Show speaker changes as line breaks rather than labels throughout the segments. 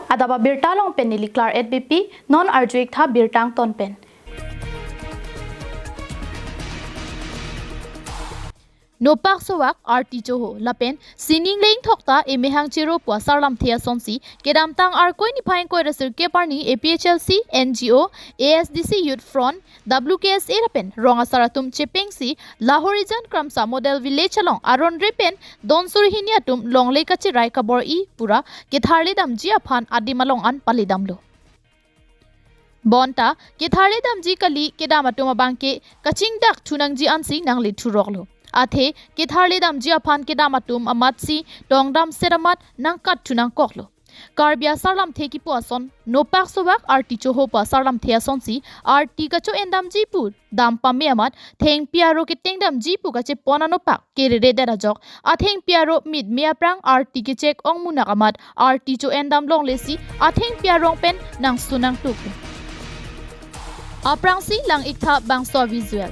Adaba birta long pen nili klar at BP non arjuik tha birtang ton pen. Nopak sowak RT choho lapen sining leng thokta emehang chero pwa sarlam thea sonsi kedamtang ar koini phaing koi rasir keparni APHLC NGO ASDC Youth Front WKSA lapen ronga saratum chepengsi Lahorijan Kramsa Model Village along aron repen donsur hiniatum longle kachi raikabor i pura ketharle dam jia phan adimalong an palidamlo. Bonta ketharle dam ji kali kedamatum bangke kachingdak thunangji ansi nangli thuroklo. Athe ketharle dam jia phan ke damatum amatsi tongdam seramat nangkat thunang koklo. Karbia sarlam the ki puason nopak sobak RT choho pa sarlam thea sonsi RT kacho endam jipur dam pame amat theng piaro ke tengdam jipu kache ponano pak ke re dera jok atheng piaro mid mea prang RT ke check ong munak amat RT cho endam long lesi atheng piarong pen nang sunang tuk aprang si lang iktha bangso visual.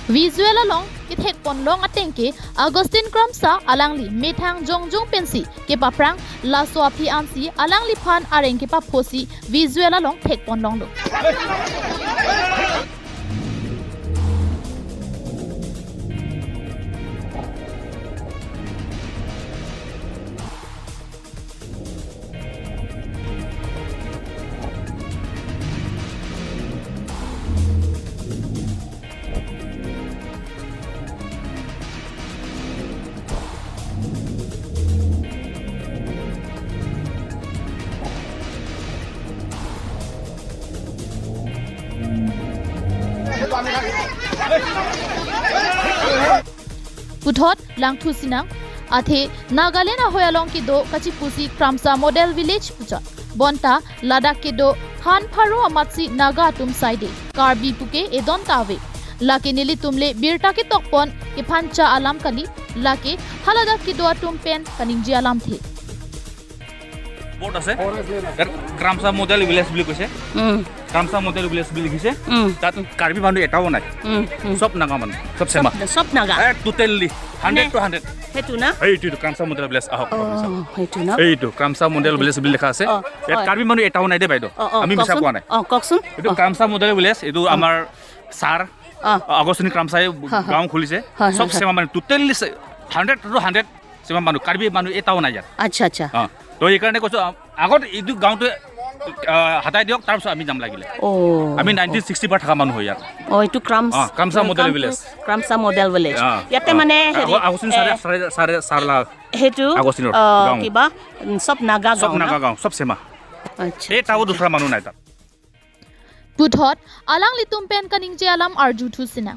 Visual along ke thek pon long atengke Augustine Kramsa alangli methang jongjong pensi ke paprang laswa phi ansi alangli phan areng ke pa phosi visual along thek pon long lo. Puthot langthu sinang athe Nagaland hoyalong ki do kachipusi Kramsa Model Village pucha bonta Ladakh ke do khan pharo amatsi Naga tum saide Karbi puke edon tawe lake nili tumle birta ke tokpon ke phancha alam kali lake haladak ki do atum pen kaningji alam the
board আছে ক্ৰামচা model village বুলি কৈছে, ক্ৰামচা model village বুলি লিখিছে। তাত কাৰ্বি মানুহ এটাও নাই, চব নাগা মানুহ, চব চেমা,
চব নাগা
টোটেলি 100 to 100।
সেইটো না,
এইটো ক্ৰামচা মডেল ভিলেজ। আহক,
সেইটো না,
এইটো ক্ৰামচা মডেল ভিলেজ বুলি লিখা আছে। ইয়াত কাৰ্বি মানুহ এটাও নাই দেই বাইদেউ, আমি মিছা কোৱা নাই।
কওকচোন,
এইটো ক্ৰামচা মডেল ভিলেজ, এইটো আমাৰ ছাৰ আগষ্টিন ক্ৰামচাই গাঁও খুলিছে। চব চেমা মানুহ, টোটেলি 100 to 100 চেমা মানুহ, কাৰ্বি মানুহ এটাও নাই ইয়াত।
আচ্ছা আচ্ছা,
তো এইকাৰণে কৈছোঁ আগত এইটো গাঁৱটো হাতাই দিয়ক, তাৰপিছত আমি যাম লাগিলে। আমি 1960 পৰা থকা মানুহ হয় ইয়াত।
এইটো
Kramsa model village,
Kramsa model village. ইয়াতে মানে
আগষ্টিন ছাৰে ছাৰ
সেইটো কিবা চব নাগা
গাঁও, চব নাগা গাঁও, চব চেমা। এটাও দুসৰা মানুহ নাই তাত।
পুথত আলাং লিতুম পেন কানিংজে আলাম Arzoo থুচিনা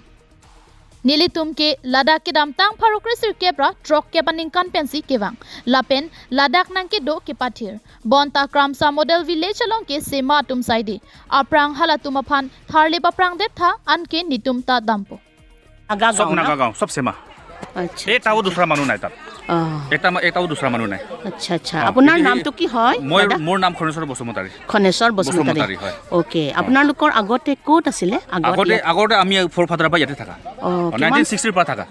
Nilitum ke Ladakh ke damtang pharokre sir kepra truck ke paningkan pensi kewang lapen Ladakh nang ke do ke pathir bonta Kramsa Model Village along ke sema tum saide aprang hala tumaphan tharle paprang dep tha anke nitum ta dampo
চব নাগা গাঁও, চব চেমা। এটাও দুসৰা মানুহ নাই তাত, এটাও দুসৰা মানুহ নাই।
আচ্ছা আচ্ছা, আপোনাৰ নামটো কি হয়?
মই মোৰ নাম খনেশ্বৰ বসুমতাৰী।
খনেশ্বৰ বসুমতাৰী, ওকে। আপোনালোকৰ আগতে ক'ত আছিলে?
আগতে আমি ফ'ৰ ফাদাৰৰ পৰা ইয়াতে থাকা, 1960 পৰা থাকা।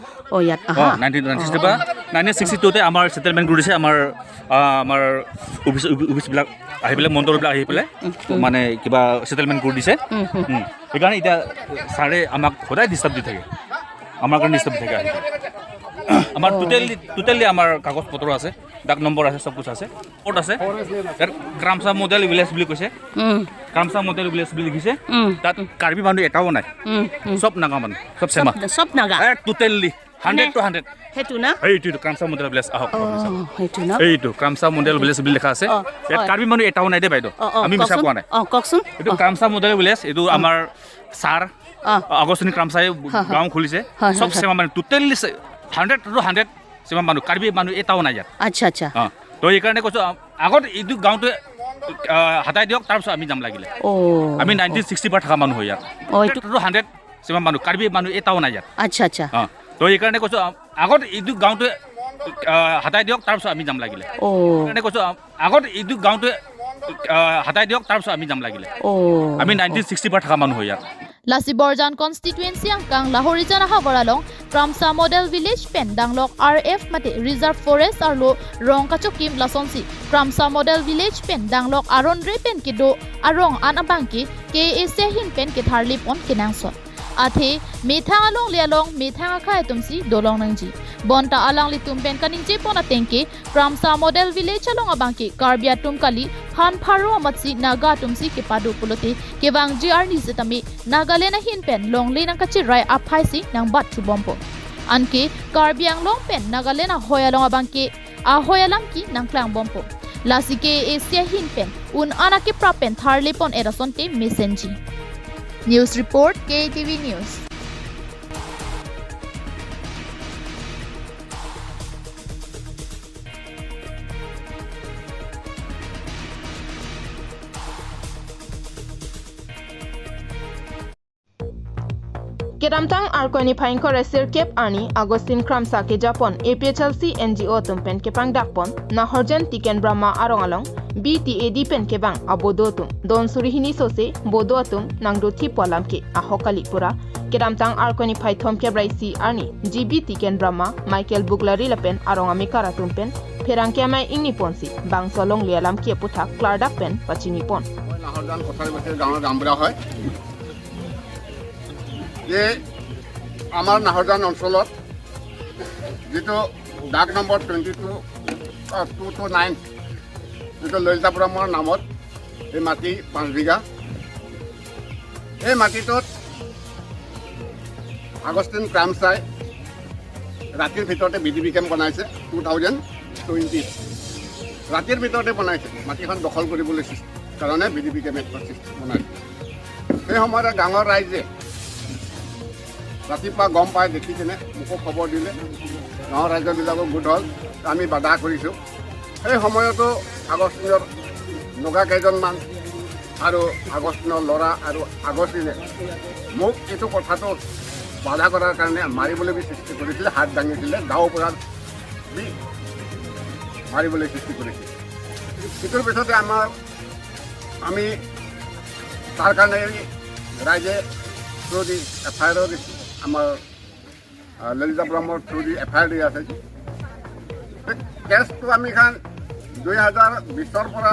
ইয়াত
1960 পৰা 1962তে আমাৰ ছেটেলমেণ্ট কৰি দিছে। আমাৰ আমাৰ অফিচ অফিচবিলাক আহি পেলাই, মণ্ডলবিলাক আহি পেলাই মানে কিবা ছেটেলমেণ্ট কৰি দিছে। সেইকাৰণে এতিয়া ছাৰে আমাক সদায় ডিষ্টাৰ্ব দি থাকে, আমাৰ কাৰণে ডিষ্টাৰ্ব দি থাকে আহি। আমাৰ টোটেলি আমাৰ কাগজ পত্ৰ আছে, ডাক নম্বৰ আছে, চব কিছু আছে, ক'ত আছে। ইয়াত ক্ৰামচা মডেল ভিলেজ বুলি কৈছে, ক্ৰামচা মডেল ভিলেজ বুলি লিখিছে। তাত কাৰ্বি মানুহ এটাও নাই, চব নাগা মানুহ, চব চেমা,
চব নাগা
টোটেলি 100 to 100।
সেইটো না?
এইটো ক্ৰামচা মডেল ভিলেজ, আহক।
সেইটো ন?
এইটো ক্ৰামচা মডেল ভিলেজ বুলি লিখা আছে। ইয়াত কাৰ্বি মানুহ এটাও নাই দেই বাইদেউ। আমি মিছা কোৱা নাই।
কওকচোন।
এইটো ক্ৰামচা মডেল ভিলেজ। এইটো আমাৰ ছাৰ আগষ্টিন ক্ৰামচাই গাঁও খুলিছে। চব চেমা মানুহ, টোটেলি 100 টু 100 চেমা মানুহ, কাৰ্বি মানুহ এটাও নাই ইয়াত।
আচ্ছা আচ্ছা
তো এইকাৰণে কৈছোঁ, আগত এইটো গাঁৱটো হাতাই দিয়ক, তাৰপিছত আমি যাম লাগিলে। আমি 1960 পৰা থকা মানুহ হয় ইয়াত।
এইটো
100 চেমা মানুহ, কাৰ্বি মানুহ এটাও নাই ইয়াত।
আচ্ছা আচ্ছা
তো এইকাৰণে কৈছোঁ, আগত এইটো গাঁৱটো হাতাই দিয়ক, তাৰপিছত আমি যাম লাগিলে। সেইকাৰণে কৈছোঁ, আগত এইটো গাঁৱটো হাতাই দিয়ক, তাৰপিছত আমি যাম লাগিলে। আমি 1960 পৰা থকা মানুহ হয় ইয়াত।
Lasi Borjan constituency angkang Lahorijan Hawaralong Kramsa Model Village pen danglok RF mate Reserve Forest arlo rong kachokim lasonsi Kramsa Model Village pen danglok Aronre pen kido arong anabangki KAC hin pen ke tharli pon kinangso athe methang along lialong methang akha tumsi dolong nangji bonta alang li tumpen kaning je pona tengke Kramsa Model Village along abangki Karbia tumkali phan pharo amatsi Naga tumsi ke padu pulote kewang ji ar ni tami Nagaland hin pen long le nang kachi rai aphai si nang bat thu bompo anke Karbiang long pen Nagaland hoyalong abangke a hoyalam ki nang klang bompo lasike Asia hin pen un anake prapen tharle pon erason te mesenji. News report, KTV News.
Keramtang Arkoni Phaingkor Sir Kep Ani Agustin Kramsa ke Japon APHLC NGO tumpen kepang dakpon Nahorjan Tiken Brahma arong along BTAD pen kebang abodo tum Don Surihini sose bodo tum nangdo thipolam ke ahokali pura Keramtang Arkoni Phaithom kebrai si Arni GB Tiken Brahma Michael Buglari lapen arong amikara tumpen Pherangkyamai ingni ponsi bangsolong lialam ke putha klardak pen pachini pon.
মই নাহৰজান কছাৰীবাসীৰ গাঁৱৰ গামবুঢ়া হয় যে আমাৰ নাহৰজান অঞ্চলত যিটো ডাক number 22 229, যিটো ললিতা ব্ৰহ্মৰ নামত এই মাটি 5 বিঘা, এই মাটিটোত আগষ্টিন ক্ৰামচাই ৰাতিৰ ভিতৰতে বি ডি বি কেম্প বনাইছে। 2020 ৰাতিৰ ভিতৰতে বনাইছে। মাটিখন দখল কৰিবলৈ কাৰণে বি ডি বি কেম্প বনাইছে। সেই সময়তে গাঁৱৰ ৰাইজে ৰাতিপুৱা গম পাই দেখি কেনে মোকো খবৰ দিলে। গাঁৱৰ ৰাইজবিলাকো গোট হ'ল, আমি বাধা কৰিছোঁ। সেই সময়তো আগষ্টিনৰ নগা কেইজনমান আৰু আগষ্টিনৰ ল'ৰা আৰু আগষ্টিনে মোক এইটো কথাটো বাধা কৰাৰ কাৰণে মাৰিবলৈ বি সৃষ্টি কৰিছিলে, হাত দাঙিছিলে, গাঁৱৰ পৰা বি মাৰিবলৈ সৃষ্টি কৰিছিল। সেইটোৰ পিছতে আমি তাৰ কাৰণে ৰাইজে থ্ৰু দি এফ আই আৰো দিছোঁ। আমাৰ ললিতা ব্ৰহ্মৰ through the F I R দি আছে। সেই কেছটো আমি খান 2020ৰ পৰা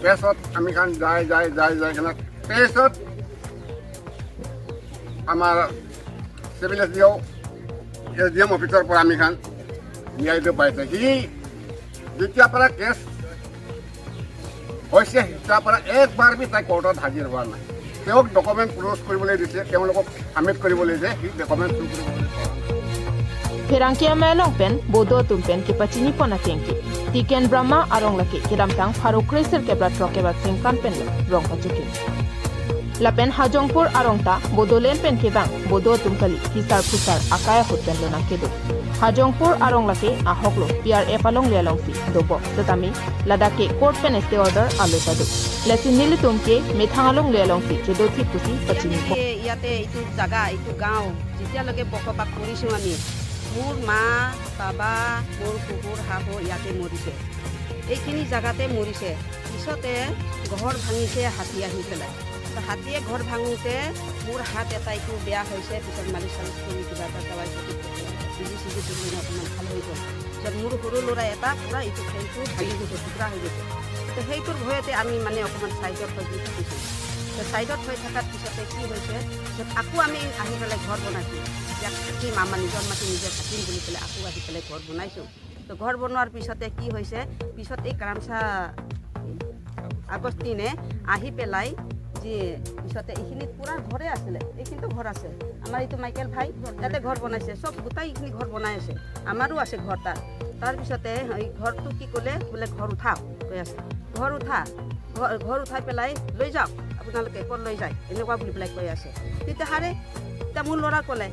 কেছত আমি খান যাই যাই যাই যাই কিনে 23ত আমাৰ civil S D O', S D M অফিচৰ পৰা আমি খান ন্যায়টো পাইছে। সি যেতিয়াৰ পৰা কেছ হৈছে, তেতিয়াৰ পৰা একবাৰ বি তাই কোৰ্টত হাজিৰ হোৱা নাই। তেওঁক ডকুমেণ্ট ক্ল'জ কৰিবলৈ দিছে, তেওঁলোকক ছাবমিট কৰিবলৈ দিছে, সি ডকুমেণ্ট শ্ব' কৰিবলৈ পৰা নাই।
Pherangkia melong pen bodo tumpen ke pachini pona tengki Tiken Brahma arong laki kiramtang pharu kreser ke bra troke ba singkan pen lo rong pachuki lapen Hajongpur arongta Bodolen pen ke bang bodo tumkali hisar phusar akaya hutpen lo nangkedo Hajongpur arong laki ahoklo PRF along lialong si dobo tatami ladake court pen este order alo tadu lesin nili tumke methangalong lialong si chedo thipusi pachini po.
ইয়াতে এইটো জাগা, এইটো গাঁও যেতিয়ালৈকে বসবাস কৰিছোঁ আমি, মোৰ মা বাবা, মোৰ কুকুৰ শাহু ইয়াতে মৰিছে, এইখিনি জাগাতে মৰিছে। পিছতে ঘৰ ভাঙিছে হাতী আহি পেলাই। তো হাতীয়ে ঘৰ ভাঙোতে মোৰ হাত এটা এইটো বেয়া হৈছে। পিছত মালিচ চালিচ কৰি কিবা এটা দাৱাই চাতি বিজি চিজি দি কিনে অকণমান ভাল হৈ গ'ল। পিছত মোৰ সৰু ল'ৰা এটা পূৰা এইটো ঠেংটো ভাঙি গৈছে, টুকুৰা হৈ গৈছে। তো সেইটোৰ ভয়তে আমি মানে অকণমান ছাইডত হৈ থাকিছোঁ। তো ছাইডত হৈ থকাৰ পিছতে কি হৈছে, পিছত আকৌ আমি আহি পেলাই ঘৰ বনাইছোঁ। ইয়াত থাকিম, আমাৰ নিজৰ মাটি নিজে থাকিম বুলি পেলাই আকৌ আহি পেলাই ঘৰ বনাইছোঁ। তো ঘৰ বনোৱাৰ পিছতে কি হৈছে, পিছত এই ক্ৰামচা আগষ্টিনে আহি পেলাই যি পিছতে এইখিনিত পূৰা ঘৰে আছিলে, এইখিনিতো ঘৰ আছে। আমাৰ এইটো মাইকেল ভাই ইয়াতে ঘৰ বনাইছে, চব গোটেই এইখিনি ঘৰ বনাই আছে, আমাৰো আছে ঘৰ তাত। তাৰপিছতে এই ঘৰটো কি ক'লে বোলে ঘৰ উঠাওক কৈ আছে, ঘৰ উঠা, ঘৰ উঠাই পেলাই লৈ যাওক আপোনালোকে, ক'ত লৈ যায় এনেকুৱা বুলি পেলাই কৈ আছে। তেতিয়া হাৰে এতিয়া মোৰ ল'ৰা ক'লে,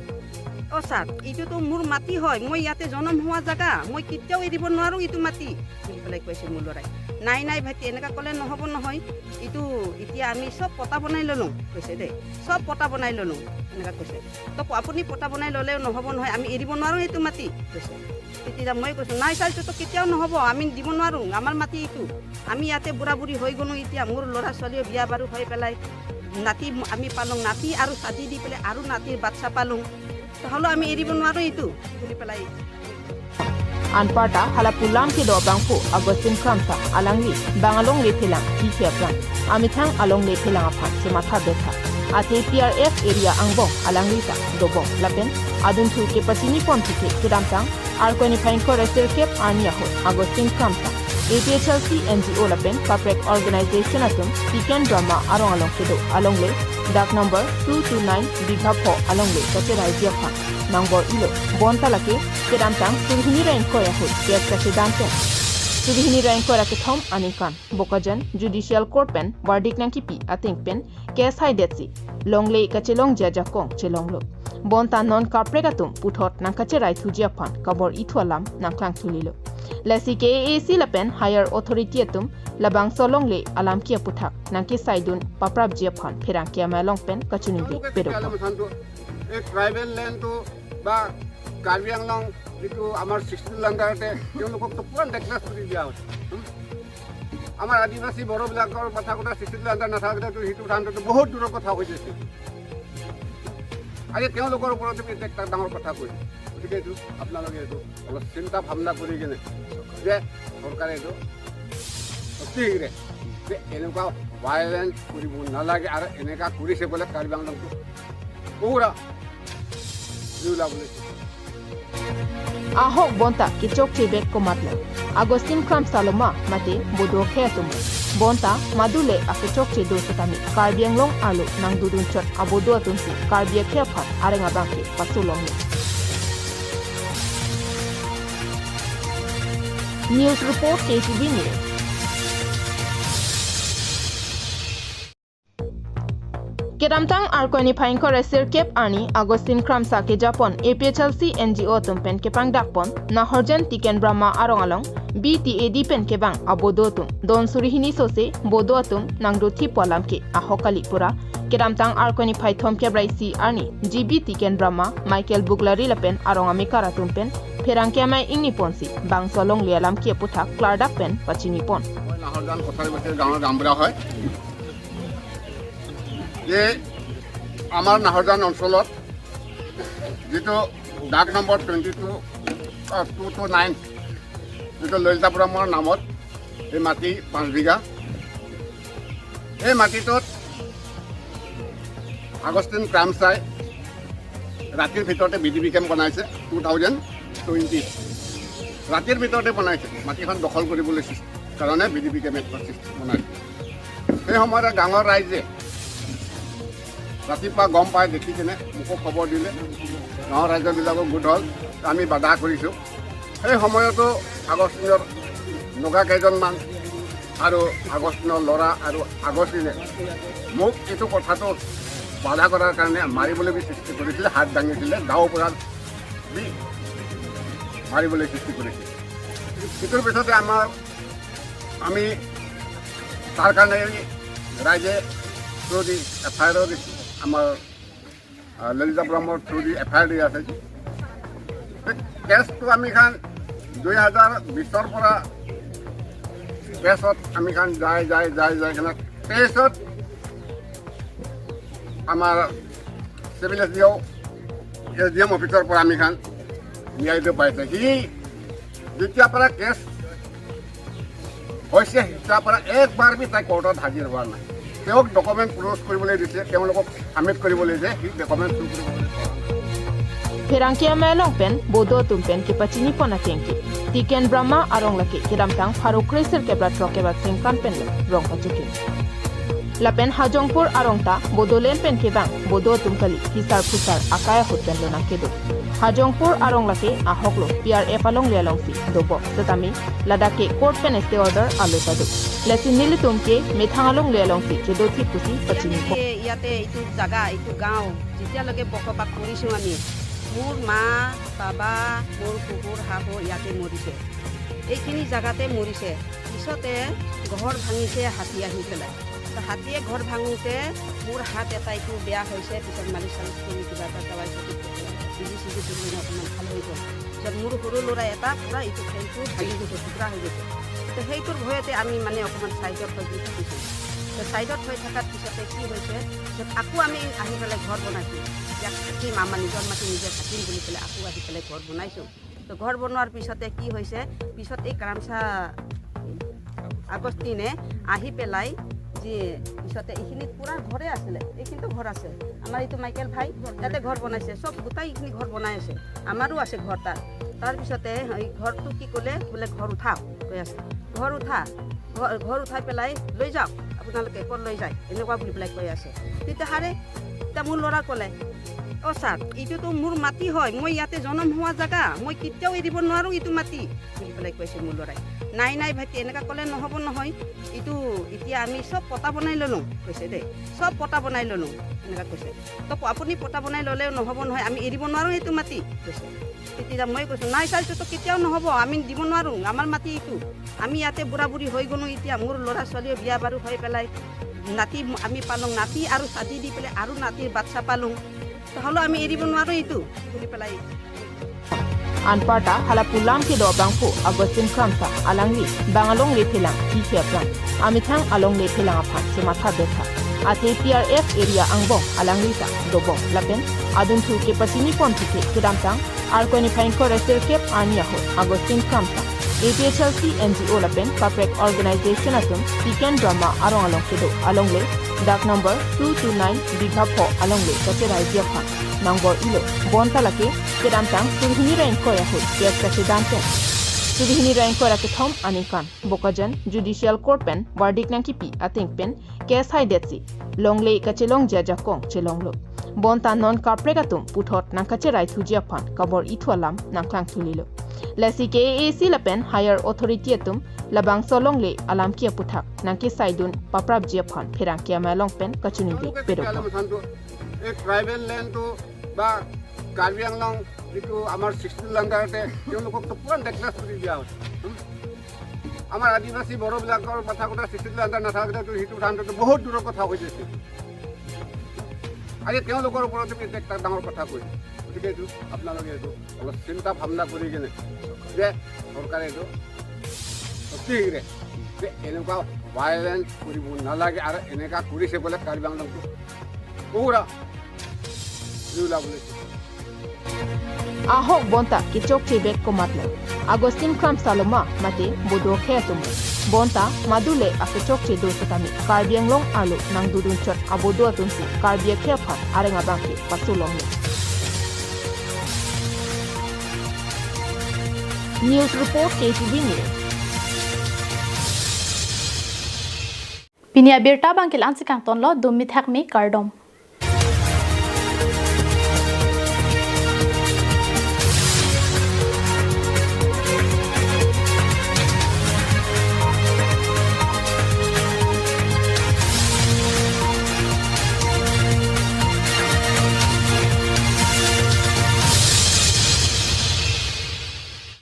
অ' ছাৰ এইটোতো মোৰ মাটি হয়, মই ইয়াতে জনম হোৱা জেগা, মই কেতিয়াও এৰিব নোৱাৰোঁ এইটো মাটি বুলি পেলাই কৈছে মোৰ ল'ৰাই। নাই নাই ভাইটি এনেকুৱা ক'লে নহ'ব নহয়, এইটো এতিয়া আমি চব পটা বনাই ল'লোঁ কৈছে দেই, চব পটা বনাই ল'লোঁ এনেকুৱা কৈছে। তো আপুনি পটা বনাই ল'লেও নহ'ব নহয়, আমি এৰিব নোৱাৰোঁ এইটো মাটি কৈছে। তেতিয়া মই কৈছোঁ নাই ছাৰ এইটোতো কেতিয়াও নহ'ব, আমি দিব নোৱাৰোঁ, আমাৰ মাটি এইটো, আমি ইয়াতে বুঢ়া বুঢ়ী হৈ গ'লোঁ, এতিয়া মোৰ ল'ৰা ছোৱালীও বিয়া বাৰু হৈ পেলাই নাতি আমি পালোঁ, নাতি আৰু চাদি দি পেলাই আৰু নাতিৰ বাচ্ছা পালোঁ, হ'লেও আমি এৰিব নোৱাৰোঁ এইটো বুলি পেলাই।
Anparta halapulam ke do bangpo Agustin Kramsa alangli bangalong le phelang ki kheplang amithang along le phelang apha chematha betha ate PRF area angbong alangli ta dobong lapen adun thu ke pachini pon thike kiramtang arkoni phaingko resel kep arnia ho Agustin Kramsa APHLC NGO lapen kaprek organization atum Tiken Brahma arong along kedo along le dak number 229 bigha pho along le kache raijya pha nangbor ilo bonta lake kedamtang surhini rain koya ho kes kache danten surhini rain koya ke thom anikan bokajan judicial court pen verdict nang kipi ateng pen kes hai detsi longle kache long ja jakong chelonglo bonta non kaprek atum puthot nang kache rai thujia phan kabor ithualam nang klang thulilo lasi KAAC lapen higher authority atum labang solong le alam kia puthak nangki saidun paprab jia phan pherang kia malong pen kachuni le pero
এই tribal লেণ্ডটো বা কাৰ্বি আংলং যিটো আমাৰ 60 আণ্ডাৰতে তেওঁলোককতো পূৰা necklace কৰি দিয়া হৈছে। আমাৰ আদিবাসী বড়োবিলাকৰ কথা কথা 60 আণ্ডাৰ নাথাকিলেতো সেইটো ধানটোতো বহুত দূৰৰ কথা হৈ গৈছে। আজি তেওঁলোকৰ ওপৰতো এটা ডাঙৰ কথা কৈছে। গতিকে এইটো আপোনালোকে এইটো অলপ চিন্তা ভাৱনা কৰি কিনে যে চৰকাৰে এইটো অতি শীঘ্ৰে যে এনেকুৱা ভায়লেঞ্চ কৰিব নালাগে আৰু এনেকুৱা কৰিছে বোলে কাৰ্বি আংলংটো পুৰা
ahok bonta kichok chebek komatla Agustin Kram Saloma mate bodo kheatum bonta madule akichok che do satami karbianglong alu nangdudun chot abodo atunsi karbia khephat arenga bangki pasulong. News report KTV News. Keramtang arkoni phaingko resir kep ani Agustin Kramsa ke Japon APHLC NGO tumpen kepang dakpon nahorjan Tiken Brahma arong along BTAD pen kebang abodo tum don surihini sose bodo atum nangdo thipolam ke ahokali pura keramtang arkoni phaithom kebrai si arni GB Tiken Brahma Michael Buglari lapen arong amikara tumpen pherangkiamai ingni ponsi bangsolong lialam ke puthak klardak pen pachini pon.
Nahorjan Kachari গাঁৱৰ গাঁওবুঢ়া হয় যে আমাৰ নাহৰজান অঞ্চলত যিটো ডাক number 22 229 যিটো ললিতা ব্ৰহ্মৰ নামত এই মাটি 5 বিঘা, এই মাটিটোত আগষ্টিন ক্ৰামচাই ৰাতিৰ ভিতৰতে বি ডি বি কেম্প বনাইছে 2020 ৰাতিৰ ভিতৰতে বনাইছে। মাটিখন দখল কৰিবলৈ কাৰণে বি ডি বি কেম্প বনাইছে। সেই সময়তে গাঁৱৰ ৰাইজে ৰাতিপুৱা গম পাই দেখি কিনে মোকো খবৰ দিলে, গাঁৱৰ ৰাইজবিলাকো গোট হ'ল, আমি বাধা কৰিছোঁ। সেই সময়তো আগষ্টিনৰ নগা কেইজনমান আৰু আগষ্টিনৰ ল'ৰা আৰু আগষ্টিনে মোক এইটো কথাটো বাধা কৰাৰ কাৰণে মাৰিবলৈ সৃষ্টি কৰিছিলে, হাত দাঙিছিলে, গাঁৱৰ পৰা বি মাৰিবলৈ সৃষ্টি কৰিছিল। সেইটোৰ পিছতে আমি তাৰ কাৰণে ৰাইজে থ্ৰু দি এফ আই আৰো দিছোঁ, আমাৰ ললিতা ব্ৰহ্মৰ through the F I R দি আছে। কেছটো আমি খান 2020ৰ পৰা কেছত আমি খান যাই যাই যাই যাই কিনে 23ত আমাৰ civil S D অ' এছ ডি এম অফিচৰ পৰা আমি খান ন্যায়টো পাইছে। সি যেতিয়াৰ পৰা কেছ হৈছে তেতিয়াৰ পৰা একবাৰ বি তাই কোৰ্টত হাজিৰ হোৱা নাই। তেওঁক ডকুমেণ্ট প্ৰডিউচ কৰিবলৈ দিছে, তেওঁলোকক ছাবমিট কৰিবলৈ দিছে, সি ডকুমেণ্ট শ্ব' কৰিবলৈ পৰা নাই।
Pherangkia melong pen bodo tumpen ke pachini pona tengki Tiken Brahma arong laki kiramtang pharu kreser ke bra troke ba singkan pen le rong pachuki. Lapen Hajongpur arongta Bodolen pen kebang Bodo tumkali hisar phusar akaya hotpen lo nangkedo Hajongpur arong lake ahoklo PRF along le along si dobo satami ladake court pen stay order alo tadu lesi nili tumke methang along le along si chedo thi pusi pachini ko
ইয়াতে এইটো জাগা এইটো গাঁও যেতিয়ালৈকে বসবাস কৰিছোঁ আমি মোৰ মা বাবা মোৰ কুকুৰ শাহু ইয়াতে মৰিছে, এইখিনি জাগাতে মৰিছে। পিছতে ঘৰ ভাঙিছে হাতী আহি পেলাই, হাতীয়ে ঘৰ ভাঙোতে মোৰ হাত এটা এইটো বেয়া হৈছে। পিছত মালিচ চালিচ কৰি কিবা এটা দাৱাই বিজি চিজি দিলোঁ, অকণমান ভাল হৈ গ'ল। পিছত মোৰ সৰু ল'ৰা এটা পূৰা এইটো খেলটো ভাঙি গৈছে, টুকুৰা হৈ গৈছে। তো সেইটোৰ ভয়তে আমি মানে অকণমান ছাইডত হৈ থাকিছোঁ। তো ছাইডত হৈ থকাৰ পিছতে কি হৈছে, পিছত আকৌ আমি আহি পেলাই ঘৰ বনাইছোঁ। ইয়াত থাকিম, আমাৰ নিজৰ মাটি নিজে থাকিম বুলি পেলাই আকৌ আহি পেলাই ঘৰ বনাইছোঁ। তো ঘৰ বনোৱাৰ পিছতে কি হৈছে, পিছত এই কাৰামচা আগষ্টিনে আহি পেলাই যে পিছতে এইখিনিত পূৰা ঘৰে আছিলে, এইখিনিতো ঘৰ আছে আমাৰ, এইটো মাইকেল ভাই ইয়াতে ঘৰ বনাইছে, চব গোটেই এইখিনি ঘৰ বনাই আছে, আমাৰো আছে ঘৰ তাত। তাৰপিছতে এই ঘৰটো কি ক'লে, বোলে ঘৰ উঠাওক কৈ আছে, ঘৰ উঠা, ঘৰ উঠাই পেলাই লৈ যাওক আপোনালোকে, ক'ত লৈ যায় এনেকুৱা বুলি পেলাই কৈ আছে। তেতিয়াহ'লে এতিয়া মোৰ ল'ৰা ক'লে, অ' ছাৰ এইটোতো মোৰ মাটি হয়, মই ইয়াতে জনম হোৱা জেগা, মই কেতিয়াও এৰিব নোৱাৰোঁ এইটো মাটি বুলি পেলাই কৈছে মোৰ ল'ৰাই। নাই নাই ভাইটি এনেকুৱা ক'লে নহ'ব নহয়, এইটো এতিয়া আমি চব পতা বনাই ল'লোঁ কৈছে দেই, চব পতা বনাই ল'লোঁ এনেকুৱা কৈছে। তো আপুনি পতা বনাই ল'লেও নহ'ব নহয়, আমি এৰিব নোৱাৰোঁ এইটো মাটি কৈছে। তেতিয়া মই কৈছোঁ নাই ছাৰ এইটোতো কেতিয়াও নহ'ব, আমি দিব নোৱাৰোঁ, আমাৰ মাটি এইটো, আমি ইয়াতে বুঢ়া বুঢ়ী হৈ গ'লোঁ, এতিয়া মোৰ ল'ৰা ছোৱালীও বিয়া বাৰু হৈ পেলাই নাতি আমি পালোঁ, নাতি আৰু চাদি দি পেলাই আৰু নাতিৰ বাচ্ছা পালোঁ, হ'লেও আমি এৰিব নোৱাৰোঁ এইটো বুলি পেলাই।
Anparta halapulam ke do bangfu Agustin Kramsa alangli bangalong le phelang ki kheplang amithang along le phelang apha chematha betha athe PRF area angbong alangli ta dobong lapen adun thu ke pachini pon thike kidamtang ar koni phaingko resel kep arnia ho Agustin Kramsa APHLC NGO lapen kaprek organization atum Tiken Brahma arong along ke do along le dak number 229 bigha pho along le kache raijia pha nangbor ilo bonta lake kedamtang surhini rain koya ho kes kache danten surhini rain koya ke thom anikan bokajan judicial court pen verdict nang kipi ateng pen case hai detsi longle kache long ja jakong chelonglo bonta non kaprekatum puthot nang kache rai thujia phan kabor ithualam nang klang thulilo lasi KAAC lapen higher authority atum labang solong le alam kia puthak nangki saidun paprab jia phan pherang kia malong pen kachuni le pero
এই tribal লেণ্ডটো বা কাৰ্বি আংলং যিটো আমাৰ 16 লেণ্ডাৰতে তেওঁলোককতো পূৰা necklace কৰি দিয়া হৈছে। আমাৰ আদিবাসী বড়োবিলাকৰ কথা কথা 16 লেণ্ডাৰ নাথাকিলেতো সেইটো ধানটোতো বহুত দূৰৰ কথা হৈ গৈছে। আজি তেওঁলোকৰ ওপৰতো এটা ডাঙৰ কথা কৈছে। গতিকে এইটো আপোনালোকে এইটো অলপ চিন্তা ভাৱনা কৰি কিনে যে চৰকাৰে এইটো অতি শীঘ্ৰে যে এনেকুৱা ভায়লেঞ্চ কৰিব নালাগে আৰু এনেকুৱা কৰিছে বোলে কাৰ্বি আংলংটো পুৰা
ahok bonta kichok chebek komatlo Agustin Kram Saloma mate bodo khetum bonta madule akechok chedo satami karbianglong alu nangdudun chot abodo atunsi karbia khepha arenga bangki pasulong. News report KTV News.
Pinia birta bangkil ansikang tonlo dummi thakmi kardom.